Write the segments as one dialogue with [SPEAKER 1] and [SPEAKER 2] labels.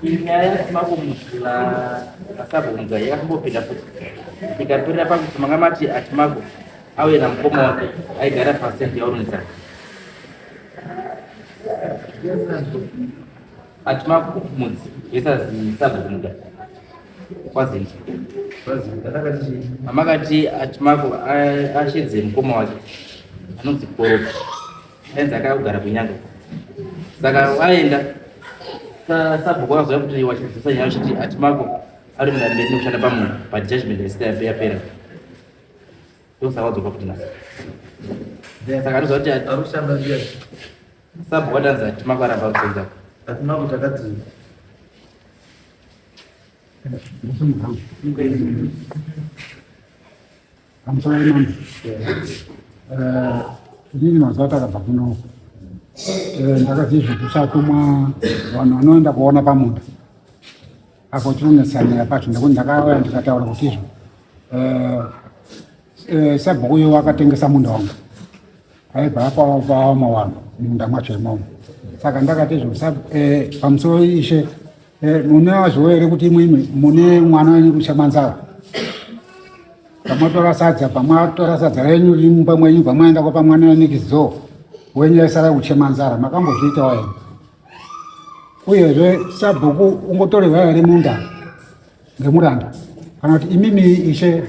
[SPEAKER 1] Nyaya yaTimakumuzula asabvunza yakambopinda futi ikaperera pakuti manga mati Atimako auye namukoma wake aigara pasenti yaurunza Atimako mudzi versus sabvunza kwazinji amakati Atimako ashedze mukoma wake anonzi Koropa ainzi akaya kugara kunyanga saka vaenda sabhuku akazouya kuti wachidzisa nyaya uchiti Atimako ari mudare nekushanda pamunhu but judgment haisati yapera ndosaka wadzoka futi nhasi saka anoziva kuti
[SPEAKER 2] Arikushanda ndiye.
[SPEAKER 1] Sabhuku atanzi Atimako aramba kusenza.
[SPEAKER 2] Atimako takati
[SPEAKER 3] Pamusoro mambo. Inini mazuva takabva kuno ndakazizvi kusatumwa vanhu vanoenda kuona pamunda apo tinonetsanira pacho nekuti ndakauya ndikataura kuti izvo sabhuku uyo wakatengesa munda wangu aibva apa pawamwe vanhu munda mwacho imomo saka ndakati izvo pamusoro ishe munazvo here kuti imwimwi mune mwana wenyu kuchamanzara pamatora sadza pamatora sadza renyu riri mumba mwenyu pamaenda kwapa mwana wenyu kizo wenyu aisara kuchema nzara makambozviitawo here uyezve sabhuku ungotorerwa here munda ngemuranda kana kuti imimi ishe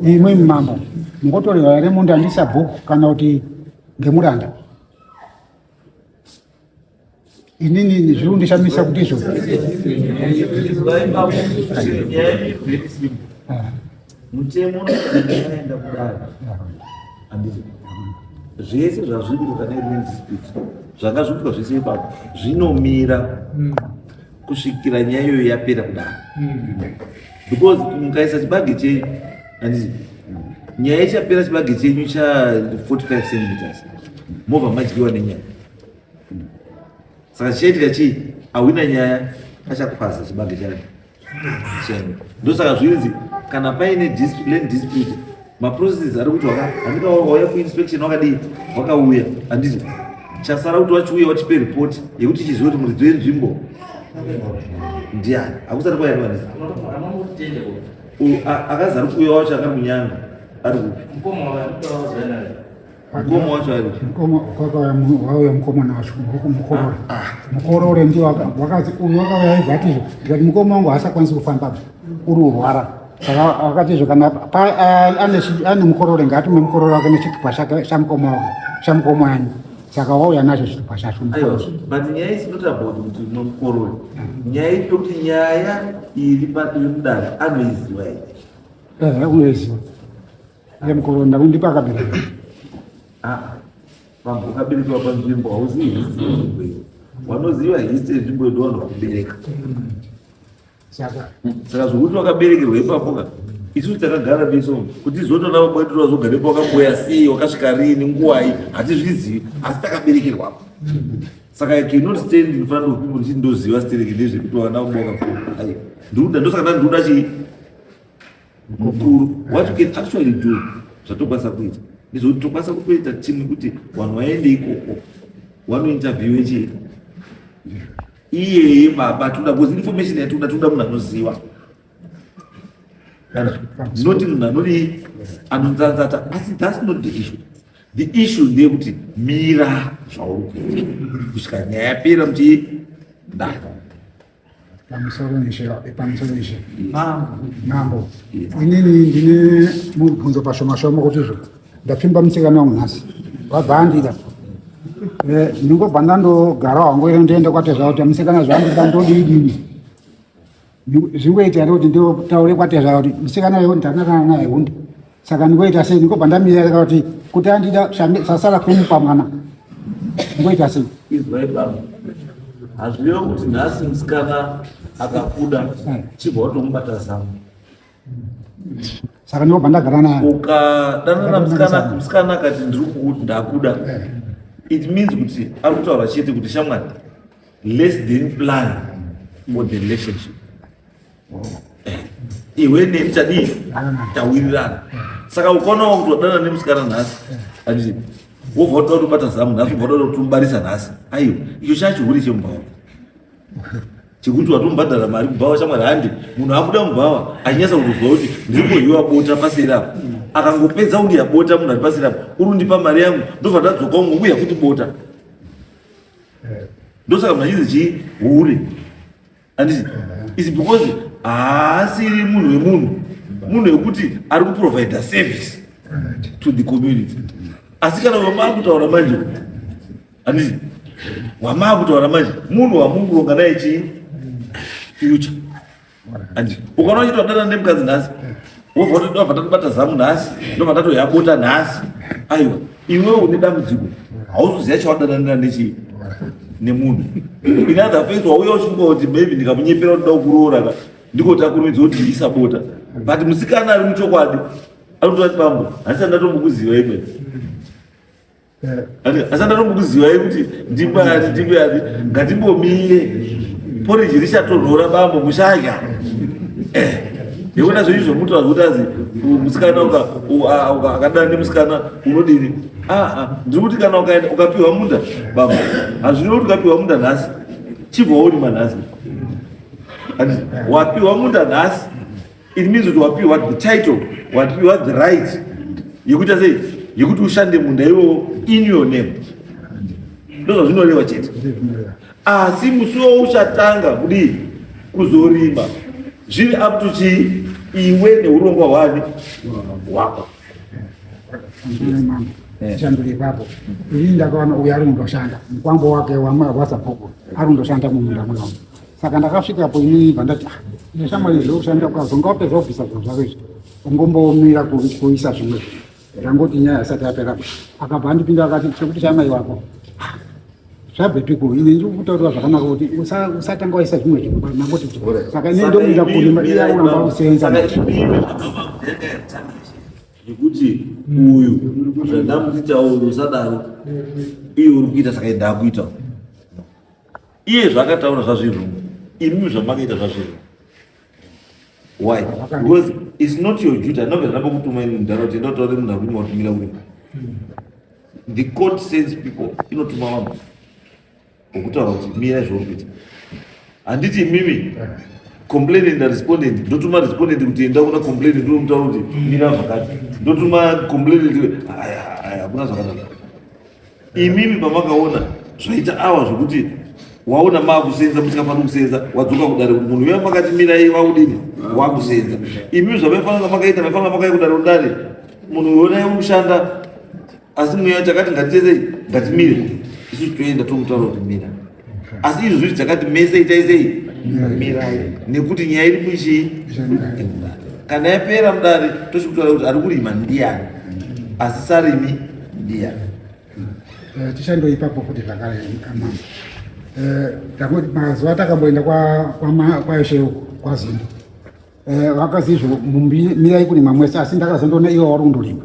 [SPEAKER 3] imwimi mambo mungotorerwa here munda ndisabhuku kana kuti ngemuranda? Inini zviri kundishamisa kuti izvo
[SPEAKER 2] mutemo unoenda kudare handiti zvese zvazviri kuitwa kana iri dispute zvanga zviri kuitwa zvese ipapo zvinomira kusvikira nyaya iyoyo yapera kudare because mukaisa chibage chenyu handiti nyaya ichapera chibage chenyu cha 45 centimeters movha madyiwa nenyaya. Saka chichaitika chii? Ahwina nyaya achakwaza chibage chake chenyu. Ndosaka zvinzi kana paine land dispute maprocesses ari kuitwa ka handika wauya kuinspection wakadii wakauya handiti chasara kuti wachiuya wachipe report yekuti chizive kuti muridzi wenzvimbo ndiani hakusati kwayaniwa nezi akazi ari kuuya wacho akari kunyanga ari kupi Mukoma wacho ari kupi?
[SPEAKER 3] Mukoma kwakauya wauya mukomana wacho mukorore. Mukorore ndiwo wakazi uyu wakauya aibva ati izvo ndikati mukoma wangu haasakwanisi kufamba uri urwara. Saka akati izvo kana ane mukorore ngaatume mukorore wake nechitupa chake chamukoma wake chamukoma wanyu. Saka wauya nacho chitupa chacho
[SPEAKER 2] mukorore. But nyaya is not about kuti mukorore. Nyaya iri kuti nyaya iri mudare anoiziva here?
[SPEAKER 3] Eh, unoiziva. Iye mukuru ndakundipa akabereka.
[SPEAKER 2] Ah, bambo ukaberekerwa panzvimbo hauzivi history yenzvimbo iyo. Wanoziva history yenzvimbo iyo ndivanhu vakubereka.
[SPEAKER 3] Saka
[SPEAKER 2] Saka zvokuti wakaberekerwa ipapo ka isusu takagara beso kuti izotoona baba wedu vazogarepo wakamboya sei wakasvika rini nguwai hatizvizivi asi takaberekerwapo. Saka I cannot stand in front of people ndichiti ndoziva stereki ndezvekuti wana baba wakakura. Aiwa. Ndikuda ndosaka ndandikuda chii? Mukuru what you can actually do zvatokwanisa kuita ndezvekuti tokwanisa kutoita team kuti vanhu vaende ikoko vanointerviewe chii iyeye baba toda because information yatoda toda munhu anoziva not munhu anodii anonzanzata asi that's not the issue. The issue ndeyekuti mira zvauri kuita kusvika nyaya yapera muchii ndai
[SPEAKER 3] Pamusoro ishe, pamusoro ishe. Mambo. Inini ndine mubvunzo pashoma shoma kuti izvo ndapfimba musikana wangu nhasi. Wabva andida. Eh, ndingobva ndandogara wangu ere ndoenda kwatezva kuti musikana zvaandida ndodii dini. Zvingoita here kuti ndotaure kwatezva kuti musikana uyu ndanakana naye hundi. Saka ndingoita sei? Ndingobva ndamira kuti kuti andida sasara kumupa mwana. Ndingoita sei?
[SPEAKER 2] Izwai baba. Hazvirevi kuti nhasi musikana akakuda chibva watomubata zamu.
[SPEAKER 3] Saka ndinobva ndagara naye.
[SPEAKER 2] Ukadanana musikana musikana akati ndiri kukuda ndakuda. It means kuti ari kutaura chete kuti shamwari less than plan for the relationship. Iwe neni tadii tawirirana. Saka ukaona kuti wadanana nemusikana nhasi handiti wobva watoda kutobata zamu nhasi wobva watoda kutomubarisa nhasi aiwa icho chachihure chemumba wako. Chekuti watomubhadhara mari kubhawa shamwari handi munhu abuda mubhawa achinyasa kutoziva kuti ndiri kuryiwa bota paseri apa. Akangopedza kundiya bota munhu ari paseri apa, uri kundipa mari yangu ndobva ndadzoka umwe uya futi bota. Ndosaka munhu achinzi chii hure. Handiti? Is because haasiri munhu wemunhu, munhu wekuti ari kuprovida service to the community. Asi kana wamakutaura manje, handiti wamakutaura manje munhu wamukuronga naye chii future. Handiti ukaona uchitodanana nemukadzi nhasi, wobva tatobata zamu nhasi, ndobva tatoyabota nhasi, aiwa iwewe une dambudziko, hauzoziva chawadananira nechii nemunhu. In other face wauya uchifunga kuti maybe ndikamunyepera kuti ndoda kuroora ka, ndiko takurumidza kuti isabota, but musikana ari muchokwadi anototi bambo handisati ndatombokuziva imwe, asi ndatombokuzivai kuti ndimbo yani ndimbo yani, ngatimbomire poriji richatonhora bambo mushadya. Yekuona zvenyu zvomutaura zvekuti azi musikana akadana nemusikana unodini. Ndiri kuti kana ukaenda ukapiwa munda bambo, hazvirevi kuti ukapiwa munda nhasi chibva waurima nhasi. Wapiwa munda nhasi, it means kuti wapiwa the title, wapiwa the right yekuita sei, yekuti ushande munda iwowo in your name. Ndozvazvinoreva chete. Asi musi wauchatanga kudii kuzorima zviri up to chii, iwe neurongwa hwani hwako.
[SPEAKER 3] Shanduri ipapo, ini ndakaona uyo ari kundoshanda mukwambo wake wasabhuku ari kundoshanda mumunda munomu. Saka ndakasvikapo inini bva ndati, "Ah, shamwari, zvekushanda kwazvo ngawapedza kubvisa zvinhu zvako izvi, ungombomira kuisa zvimwe zvinhu, ndangoti nyaya isati yapera." Akabva andipinda akati, "Chekuti chamai wako zvabvepiko? Ini ndiri kutaurira zvakanaka kuti usatanga waisa zvimwe zvinhu mangoti." Saka ini ndokuenda kurima, iye akuramba kusenza.
[SPEAKER 2] Zvekuti uyu zvandamuti tauri usadaro, iye uri kuita, saka ndakuita iye zvakataura zvazvirungu, imimi zvamakaita zvazvirungu. Why? Because it's not your duty. Andinobva ndambokutuma ini mudhara kuti enda utaure munhu akurima watumira kurima. The court sends people, inotuma vanhu wokutaura kuti mira zvauri kuita. Handiti imimi complainant na respondent, ndotuma respondent kuti enda kuna complainant ndomutaura kuti mira zvakati, ndotuma complainant. Hakuna zvakadaro. Imimi pamakaona zvaita awa zvokuti waona maakusenza musikafaniri kusenza, wadzoka kudare kuti munhu uya makati mirai waudini wakusenza. Imimi zvamaifanira makaita, maifanira makauya kudare kudare munhu uyo unoshanda, asi mweya takati ngatitesei, ngatimire isusu toenda tomutaura kuti mira. Asi izvo zviri takati mese itai sei, mirai, nekuti nyaya iri kuchii, kana yapera mudare tochikutaura kuti ari kurima ndiani, asi sarimi ndiani.
[SPEAKER 3] Tishando ipapo futi zvakare kamambo. Tangoti mazuva takamboenda kwaishe uko kwaZindu, vakazizvo mirai kurima mwese, asi ndakazondoona iwo wari kundorima,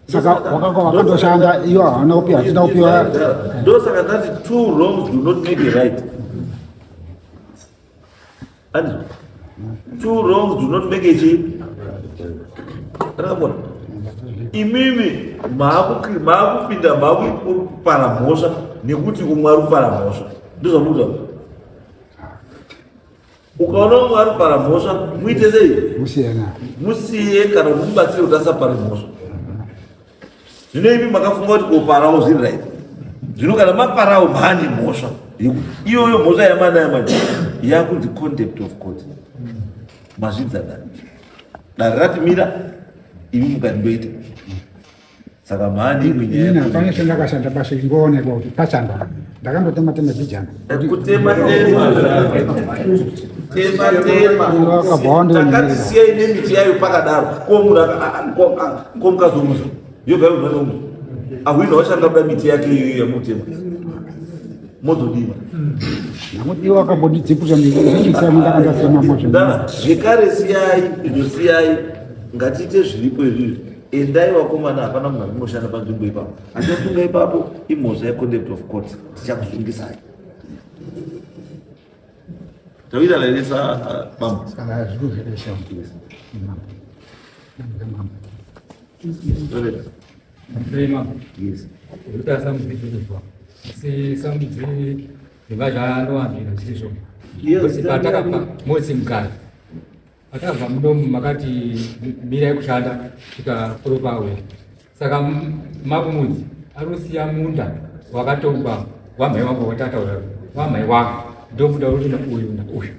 [SPEAKER 3] saka wakandoshanda iwo hawana kupiwa, hatina kupiwa.
[SPEAKER 2] Ndosaka ndati two wrongs do not make a right. Andizvo, two wrongs do not make a chii. Rakabona imimi maakupinda maakupara mhosva nekuti umwe ari kupara mhosva. Ndozvamukuta, ukaona umwe ari kupara mhosva, muite sei?
[SPEAKER 3] Musiyana.
[SPEAKER 2] Musiye kana kuti mubatsire kuti asapare mhosva. Zvino imi makafunga kuti koparawo zviri right. Zvino kana maparawo maane mhosva iyoyo, mhosva yamanayo manje yakunzi contempt of court. Mazvidza dare, dare rati mira, imi mukati ndoita, saka maane imwe
[SPEAKER 3] nyaya. Ini hapana chandakashanda, basa ingoonekwa kuti pashanda ndakandotema tema zvijana.
[SPEAKER 2] Kutema tema, tema tema.
[SPEAKER 3] Wakabva wandiona.
[SPEAKER 2] Takati siyai nemiti yayo pakadaro. Ko munhu ko mukazoruza yobva yobva neumwe ahwina washanga kuda miti yake iyoyo yamutema, mozodini?
[SPEAKER 3] Nakuti iwo akambondidziputsa ndichiisa ndakandasema mozvo.
[SPEAKER 2] Ndana zvekare, siyai izvo, siyai, ngatiite zviripo izvizvi. Endai vakomana, hapana munhu arikunoshanda panzvimbo ipapo achasunga ipapo, imhosva yecontempt of court, tichakusungisai. Tawira lairesa bambo.
[SPEAKER 3] Saka zviri zveresha.
[SPEAKER 2] Yes.
[SPEAKER 4] Zvikuita samudzi zvekuzwa, asi samudzi zvingazvanowambira zvisizvo. Patakabva Motsi Mugari, patakabva munomu makati mirai kushanda tikakoropa we. Saka makumudzi arikusiya munda wakatongwa wamai wangu watataura wamai wangu ndomuda uri na uyu na uyu.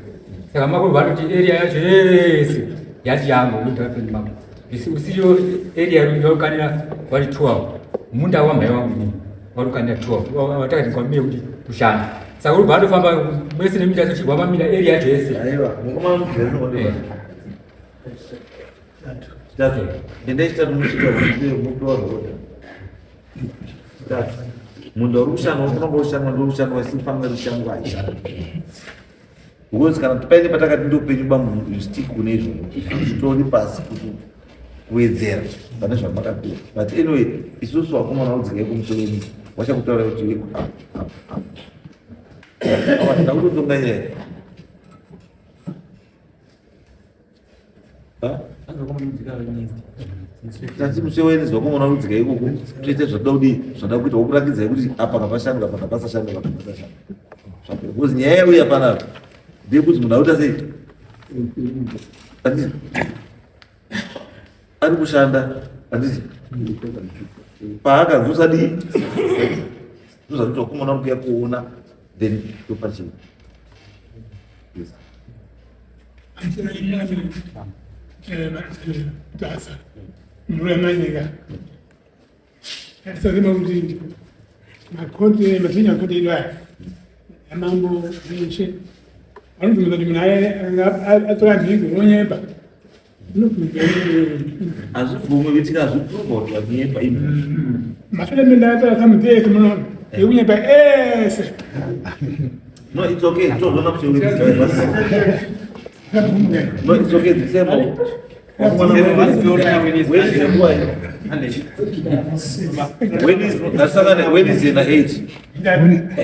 [SPEAKER 4] Saka makuru vanoti area yacho yese yati yangu munda wapeni mako. Usiyo area yokanira wari 12 munda wamai wangu inini warukanira 12 watakati kwamire kuti kushanda. Saka uri vanofamba mwese neminda yacho chibva mamira area yacho yese.
[SPEAKER 2] Aiwa, mukoma mugari
[SPEAKER 4] Eh.
[SPEAKER 2] Chitatu. Endai chitatu musvika mupiwa zvokuda. Chitatu. Munda uri kushandwa unofana kushandwa ndori kushandwa isi kufanira kushandwa haishanda. Because kana paine patakati ndoupenyu bambo you stick kune izvozvo. Zvitori pasi kuti kuwedzera pane zvamakapiwa. But anyway, isusu vakomana udzikai kumusoro wenyu vachakutaura kuti up, up, up. Awa, ndakutotonga nyaya. Tati musewenzi wakomona rudzika ikoko toite zvatoda kudii zvada kuita wokurakidzai kuti apa ngapashandwa apa ngapasashandwa apa ngapasashandwa zvapera because nyaya yauya panapa ndeyekuti munhu auta sei handiti ari kushanda handiti paakanzi usadii ndozvatoita wakomona rukuya kuona then topachii yes.
[SPEAKER 5] Mutasa mvura yamanyika sazima kuti makhoti matinya makhoti edu aya amambo eshe anobvunza kuti munhu atora mhiko unonyepa
[SPEAKER 2] Hazvibvumwi kuti hazvibvumwa kuti vanyepa imi.
[SPEAKER 5] Maselemende atora samudzi ese munoona ekunyepa ese.
[SPEAKER 2] No, it's okay. Tozona kuti uri No, it's okay. The same. Wednesday na 8.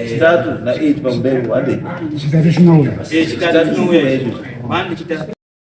[SPEAKER 2] Chitatu na 8 pamudai hande.
[SPEAKER 3] Chitatu chinouya.
[SPEAKER 1] Chitatu chinouya. Mande chitatu.